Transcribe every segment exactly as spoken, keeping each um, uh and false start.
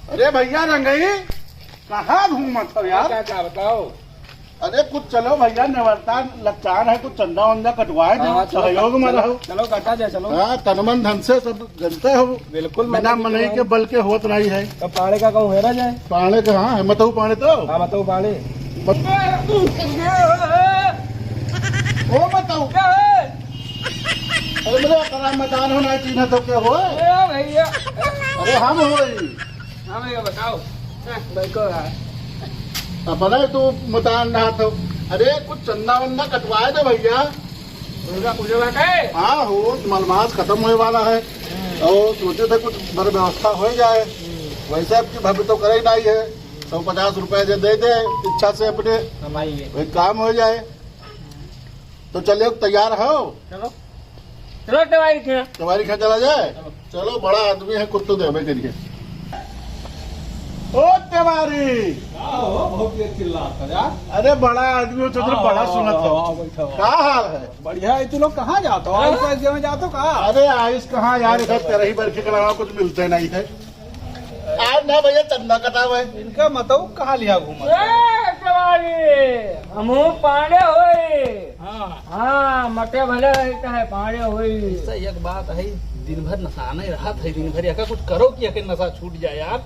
अरे भइया रंगई, कहाँ घूमत हो यार? क्या, क्या बताओ? अरे कुछ चलो भइया, नेवरता लच्चान है, कुछ चंदा वंदा कटवाए दो, हाँ, चलो, सहयोग में चलो, रहो। चलो, कटा जाए, चलो। हाँ, तन मन धन से सब जनते हो। बिल्कुल, बिना मनई के बल के होत नहीं है। तब पाड़े का कहूँ हेरा जाए? पाड़े का, हाँ, है मतऊ पाड़े तो। हाँ, मतऊ पाड़े। मत-, ओ मतऊ। क्या है? अरे मेरे अपना मदान हो ना, चिन्ह तो क्या हो? अरे भइया। अरे हम होई। हाँ भइया, बताओ। हाँ, बिल्कुल है। अपने तू मदान ना तो। अरे कुछ चंदा वंदा कटवाए दे भइया। दुर्गा पूजा बाटे? हाँ हो, मलमास खत्म होए वाला है। हम्म। और सोचे थे कुछ बर व्यवस्था हो जाए। हम्म। वैसे अब की भव्य तो करे ही नहीं है। तो पचास रुपए जे दे दे इच्छा से अपने। कमाई है। वही काम हो जाए। तो चलिए, तैयार हो? चलो। चलो, तिवारी खे। तिवारी खे चला जाए? चलो। चलो, बड़ा आदमी है, कुछ तो देवे करिए। ओ तिवारी! का हो, बहुत तेज चिल्लात हो यार। अरे, बड़ा आदमी हो, तो हाँ, बड़ा हाँ, सुनत हो। हाँ, बैठो। का हाल है? बढ़िया है, तू लोग कहाँ जात हो? हाँ? ऐसे, ऐसे में जात हो का? अरे, आइस कहाँ यार, इधर तेरही बरखे के अलावा कुछ मिलते नहीं है। आज ना भइया, चंदा कटावे। इनका मतऊ कहाँ लिया घूमत? ए, तिवारी, हमहू पाड़े होई। हाँ। हाँ, मटे भले रही चाहे पाड़े होई। ऐसा एक बात है, दिन भर नसाने रहत है, दिन भर एका कुछ करो कि एके नसा छूट जाए यार।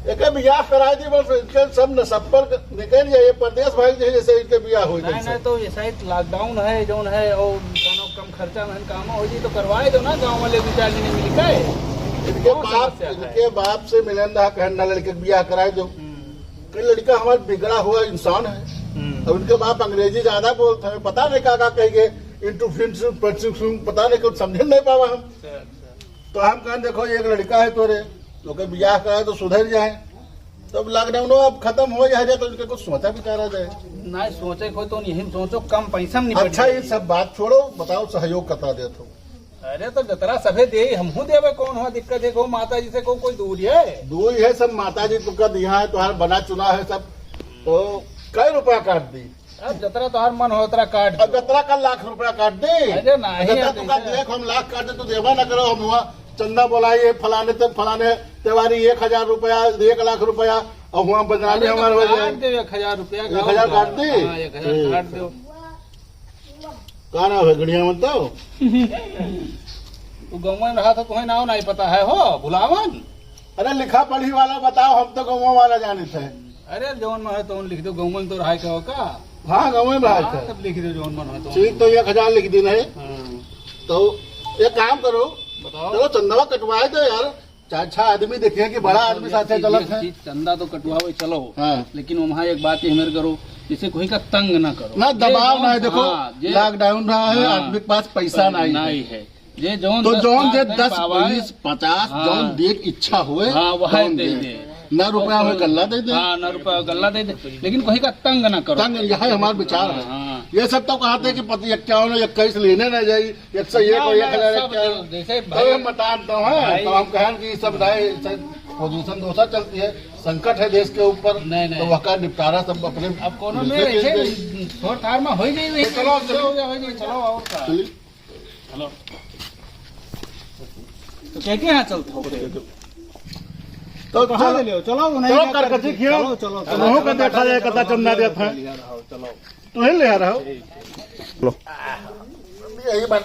एके बियाह कराए दी बस, इनके सब नसप्पर निकल जाए, परदेस भाग जाए, जैसे इनके बियाह हो जाए। नहीं, नहीं, तो ऐसा ही lockdown है, जौन है, और कौनो कम खर्चा में काम हो जी तो करवाए दो ना, गाँव वाले दो चार जने मिल के। इनके कौन बाप, समस्या है? इनके बाप से मिलन रहा, कहन ना लड़के के बियाह कराए दो। हम्म। कि लड़का हमारा बिगड़ा हुआ इंसान है। हम्म। अब इनके बाप अंग्रेजी ज्यादा बोलते हैं, पता नहीं का का कहेंगे, into फिंस, पता नहीं कुछ समझ नहीं पावा हम। अच्छा, अच्छा। तो हम कहन, देखो, एक लड़का है तोरे, ओके बियाह कराए तो सुधर जाए। तो अब lockdown अब खत्म हो जाए तो इनके कुछ सोचा विचारा जाए। नहीं, सोचे कोई तो नहीं, सोचो कम पैसा में निपट अच्छा, जाए। ये सब बात छोड़ो, बताओ, सहयोग कता देत हो? अरे तो जतरा सभे दे, हमहू देवे, कौन हुआ दिक्कत है? को माता जी से को कोई दूर है? दूर है सब, माता जी तुमका दिया है, तुम्हारा बना चुना है सब। तो कै रुपया काट दी? अब जतरा तोहार मन हो, उतरा काट अब दो। जतरा का लाख रुपया काट दी? अरे नहीं, जतरा अब तुमका जैसे देख, हम लाख काट दे, तू देवा ना करो, हम हुआ चंदा बोलाई है, फलाने ते, फलाने तिवारी एक हजार रुपया, एक लाख रुपया, और हुआ बदनामी अरे तो हमारे हो काट जाए। दो, एक हजार रुपया एक हजार काट दी? हाँ, एक हजार ठीक। काट दो। का नाम है गणिया मत दो? तू गौवा में रहा था, तुम्हें नाव नहीं पता है हो, भुलावन? अरे लिखा पढ़ी वाला बताओ, हम तो गौवा वाला जाने थे। अरे जौन में है तौन लिख दो, गौवा में तो रहा के हो का? हाँ, गौवा में रहा हाँ, थे। तब लिख दो जौन में है तौन। ठीक, तो एक हजार लिख दी नहीं। हाँ। तो एक काम करो, बताओ। चलो चंदवा कटवाए दो यार, चार छह आदमी देखिए कि बड़ा आदमी साथे चलत है। चीज चंदा तो कटवावे चलो, हाँ। लेकिन वहाँ एक बात ये मेरे करो, जैसे कोई का तंग ना करो। ना दबाव ना है, देखो, हाँ, lockdown रहा है, हाँ। आदमी के पास पैसा नहीं है। नहीं है। जे जौन तो दस जौन पाँच जे नहीं दस, पावा है। बीस, पचास, हाँ। जौन देख इच्छा होए, हाँ, वह तौन दे दे। दे। ना रुपया होए, गल्ला दे दे। हाँ, ना रुपया होए, गल्ला दे दे। लेकिन कोई का तंग ना करो। तंग, यह हमार विचार है। हाँ। ये सब तो कहते हैं कि पति इक्यावन, इक्कीस लेने ना जाई, एक सौ एक ना, और एक ना, हजार सब इक्यावन। जैसे तो भाई, ये मतान तो है, भाई। तो हम कहन कि सब दाए, सब position दोसर चलती है, संकट है देश के ऊपर, नहीं, नहीं। तो वह का निपटारा सब अपने अब कोनो में देश में ऐसे देश छोड़ थार में हो ही जाई, तो चलो, हो गया, हो गया, चलो, और का? चलिए। हेलो। तो क्या, क्या यहाँ चलता हो? तो कहाँ चलो, ले लियो? चलो, उन्हें चलो, क्या करके करके, खियाओ। चलो, चलो, चलो, चलो, उन्हों का चलो, देखा जाए, चलो, कता चंदा चलो, देता है। चलो, चलो। तू ही ले आ रहा हो। ठीक। लो। यही बात।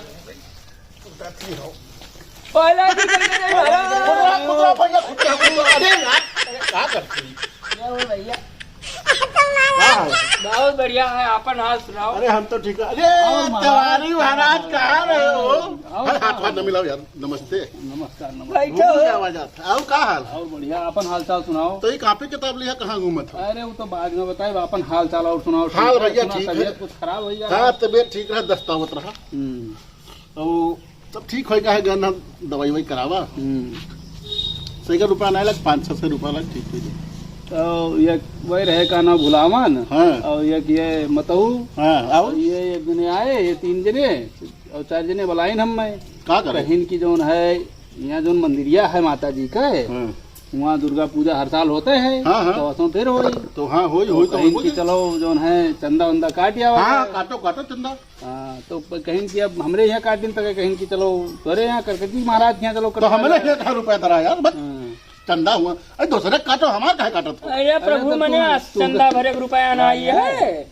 पहला भी करके नहीं मारा। खुदरा, खुदरा, भैया, खुदरा, खुदरा। अरे यार, अरे क्या करते हैं? क्या हो भैया? का हाल? बहुत बढ़िया है, आपन हाल सुनाओ। अरे हम तो ठीक है। अरे और महाराज, तिवारी महाराज कहाँ रहे हो? और हाथ, हाथ, हाथ न मिलाओ यार। नमस्ते। नमस्कार, नमस्कार। बैठो। मुंह में आवाज आता है। और का हाल? और बढ़िया, आपन हाल चाल सुनाओ। तो ये कापी किताब लिया कहाँ घूमत हो? अरे वो तो बाद में बताए, आपन हाल चाल और सुनाओ। हाल ठीक है, भैया सुना, ठीक है। तबीयत कुछ खराब हो गया। हाँ, तबीयत ठीक रहा, दस्तावत रहा। हम्म। तो सब ठीक होई का है, गन हम दवाई ववाई करावा। हम्म। सही का रुपया नहीं लग, पाँच छः सौ रुपया लग, ठीक हो जाए। तो ये वही रहे का नाम भुलावन। हाँ। और ये, ये मतऊ। हाँ, और? और ये एक जने आए, ये तीन जने, और चार जने बुलाइन हम मैं। का करे? कहिन की जौन है, यहाँ जौन मंदिरिया है माता जी का, हाँ। वहाँ दुर्गा पूजा हर साल होते है, हाँ, हाँ। तो असों फिर होई। तो हाँ, होई, तो होई तो कहिन होई। कि चलो जौन है चंदा वंदा काट आवा हाँ, जाए। काटो, काटो चंदा। हाँ, तो प-, कहिन कि अब हमरे यहाँ काट दिन तक, कहिन कि चलो तोरे यहाँ करकटी महाराज के यहाँ चलो तो करवा हमरे जाए। यहाँ कहाँ रुपया धरा यार, बस। हाँ। चंदा हुआ। अरे दूसरे काटो, हमार काहे काटत हो? अरे प्रभु, अरे तो मने तू, तू चंदा भरे के रुपया ना आई है।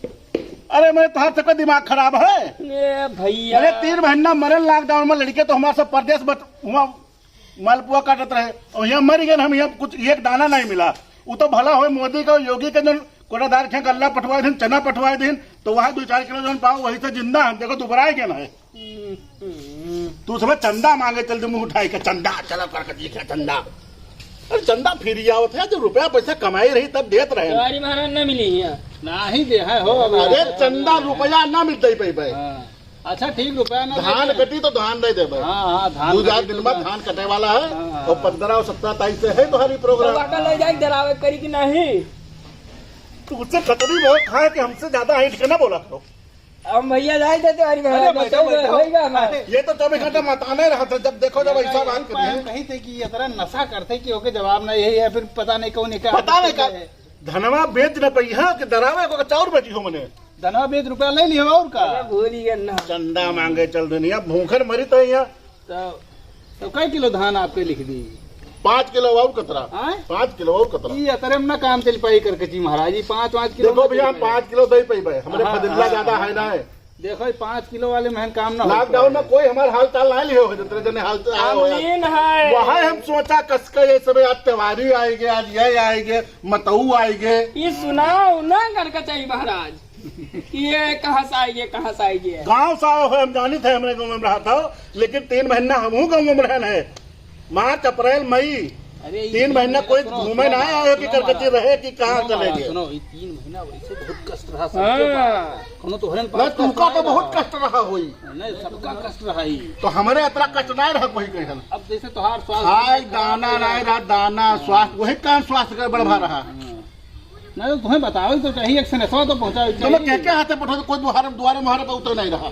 अरे मैं तोहार सबका दिमाग खराब है। ए भैया। अरे तीन महीना मरन lockdown में लड़के तो हमार सब परदेस बट हुआ मालपुआ काटत रहे और यहाँ मर गए, हम यहाँ कुछ एक दाना नहीं मिला। वो तो भला होए मोदी का, योगी के जो कोटादार खे गल्ला पठवाए दिन, चना पठवाए दिन, तो वहाँ दो चार किलो जौन पाओ वही से जिंदा हम, देखो दुबराए गए ना है। तू सब चंदा मांगे चल दे, मुंह उठाए के चंदा, चला करके दिखे चंदा। अरे चंदा फिर आवत है, जब रुपया पैसा कमाई रही तब देत रहे। तिवारी महाराज ना मिली हियाँ। ना ही दे है हो, अब अरे चंदा रुपया ना मिलते ही पे। हाँ। अच्छा ठीक, रुपया ना धान देते। कटी तो धान नहीं देबे। हाँ, हाँ, धान दो चार कटी दिन तो बाद धान। धान कटे वाला है। हाँ, हाँ। और पन्द्रह और सत्रह तारीख से है तुम्हारी तो program। काका ले जाए डरावे करी कि नहीं? तू उससे कतरी बहुत खाए कि हमसे ज्यादा ऐंठ के ना बोला करो। हम भैया जाए थे तो हरी अरे भाई, बैठो, तो बैठो। होएगा हमारे। ये तो चौबीस घंटा मताने रहा था, जब देखो जब ऐसा बात करिए। कही थे कि ये तरह नशा करते कि ओके जवाब नहीं है, या फिर पता नहीं कौन है, क्या पता नहीं का। है। धनवा बेच न पइहा कि डरावे को चाउर बेची हो मने। धनवा बेच रुपया ले लियो और का? अरे भूल ही गया ना। चंदा मांगे चल दुनिया, भूखन मरी तो यहाँ। तो, तो कै किलो धान आपके लिख दी? पाँच किलो और कतरा। आय? पाँच किलो और कतरा। ई अतरे में ना काम चल पाई करके जी महाराज, ई पाँच, पाँच किलो देखो में भैया, हम चल पाई। पाँच किलो दे पाई भाई, हमरे हाँ, फदिल्ला हाँ, ज्यादा हाँ। है ना है। देखो, ई पाँच किलो वाले महन काम ना होत lockdown में है। कोई हमार हाल चाल ना लियो है, जितने जने हाल चाल आयो है। अमीन है। वहाँ हम सोचा कस के ये सब आज त्योहारी आएगे, आज ये आएगे, मतऊ आएगे। ये सुनाओ ना करके चाहिए महाराज, कि ये कहाँ से आएगे, कहाँ से आएगे? गाँव से आयो है, हम जानित है, हमरे गाँव में रहा था, लेकिन तीन महीना हमहू गाँव में रहन है। मार्च, अप्रैल, मई, अरे, ई तीन तीन महीना महीना कोई सुनो, घूमे सुनो ना बात, आयो कि सुनो करकची महाराज, रहे कि कहाँ सुनो चले महाराज, गए। सुनो, ई तीन महीना वैसे बहुत कष्ट रहा सबके हाँ। पास। कोनो तोहरे ना, पास कष्ट तुमका ना तो बहुत रहा। कष्ट रहा होई। नहीं, सबका कष्ट रहा ही। तो हमरे इतना कष्ट ना रहा कोई कहन। अब जैसे तोहार स्वास्थ्य खाए खराब दाना हो ना जाए। रहा, दाना, हाँ। स्वास्थ्य, वही काम स्वास्थ्य के बढ़वा रहा। हाँ। नहीं, तो तुम्हें बतावे तो चाहिए, एक सनेसवा तो पहुँचावे तो चाहिए। कह के हाथे पठो, कोई दुआरे, दुआरे मुहारे पे उतर नहीं रहा।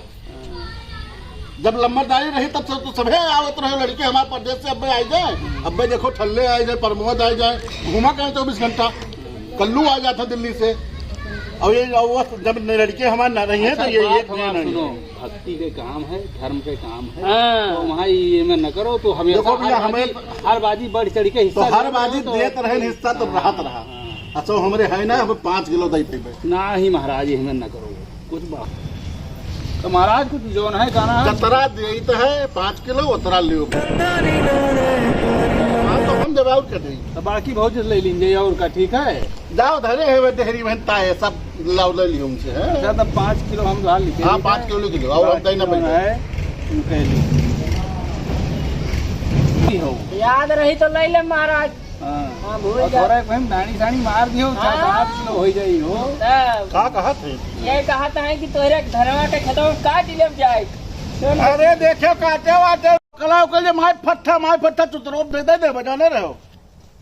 जब लम्बरदारी रही, तब सब तो सभे आवत रहे, लड़के हमारे परदेस से अब्बे आए जाए, अब्बे देखो ठल्ले आए जाए, प्रमोद आए जाए, घूमा करें चौबीस घंटा, कल्लू आ जाता दिल्ली से। और ये, और वो जब लड़के हमारे ना रही हैं, तो अच्छा, ये, बात ये हमार नहीं। सुनो, भक्ति के काम है, धर्म के काम है, हाँ। तो वहाँ ये में न करो, तो हमेशा देखो भैया, हर हमें बाजी, हर बाजी बढ़ चढ़ के हिस्सा तो हर लेते बाजी रहो, तो देत रहे हिस्सा, तो हाँ, रहत रहा। हाँ। अच्छा, हमरे है ना, अब पाँच किलो दे देबे। नाही महाराज, एहमे न करो कुछ बात। तो महाराज, कुछ जौन है गाना है। जतरा देत है पाँच किलो, उतरा लियो। हाँ, तो हम जब और कर देई। तो बाकी भौजी से ले लीजिए और का, ठीक है? जाओ, धरे है वे डेहरी में ताए, सब लाओ, ले लियो उनसे, हैं? अच्छा, तो पाँच किलो हम ला लीजिए, हाँ, ठीक है? पाँच किलो लिख लो, और हम बाकी देना जौन पड़ेगा। है, उनके लिए। की हो? याद रही तो ले ले महाराज। हाँ। हाँ, भूल और जा। थोड़ा एक हम दानी सानी मार दियो, चार हाँ। पाँच किलो हो जाई हो। तब का कहत है? ये कहत है कि तोहरे धनवा के खेतवा में काट लेब जाए। सुन। अरे देखो, काटे वाटे कलाव के लिए माय फट्ठा, माय फट्ठा चुतरोप दे दे, दे बजाने रहो।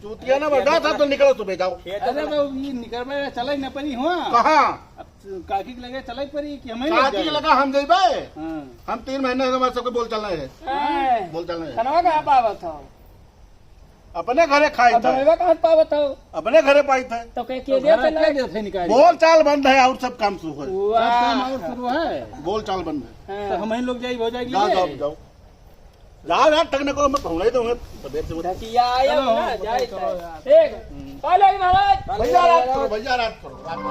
चूतिया ना बजा था तो निकलो सुबह जाओ। अरे तो ये निकर में चले न परी हुआ। कहाँ? अब काकी के लगे चले परी कि हमें लग काकी के जाए? लगा हम जइबे। हाँ। हम तीन महीने से हमारे सबके बोल चलना है। हाँ। बोल चलना है। धनवा कहाँ पावत हो? अपने घरे खाई अब था। धनवा कहाँ पावत हो? अपने घरे पाई था। तो के, के तो दे घर चला? क्या देते निकाल? बोल चाल बंद है और सब काम शुरू है। वाह। सब काम और शुरू है। बोल चाल बंद है। हाँ। तो हम ही लोग जाई, हो जाएगी जाओ, ले। जाओ, जाओ। जाओ यार, टकने को मैं पहुँचा ही दूंगा, तबीयत से मत। ढकिया आया चलो, ना, चलो, जाए चलो तो। यार। ठीक। हम्म। चलो ही महाराज। भैया रात करो, भैया रात करो, रात करो।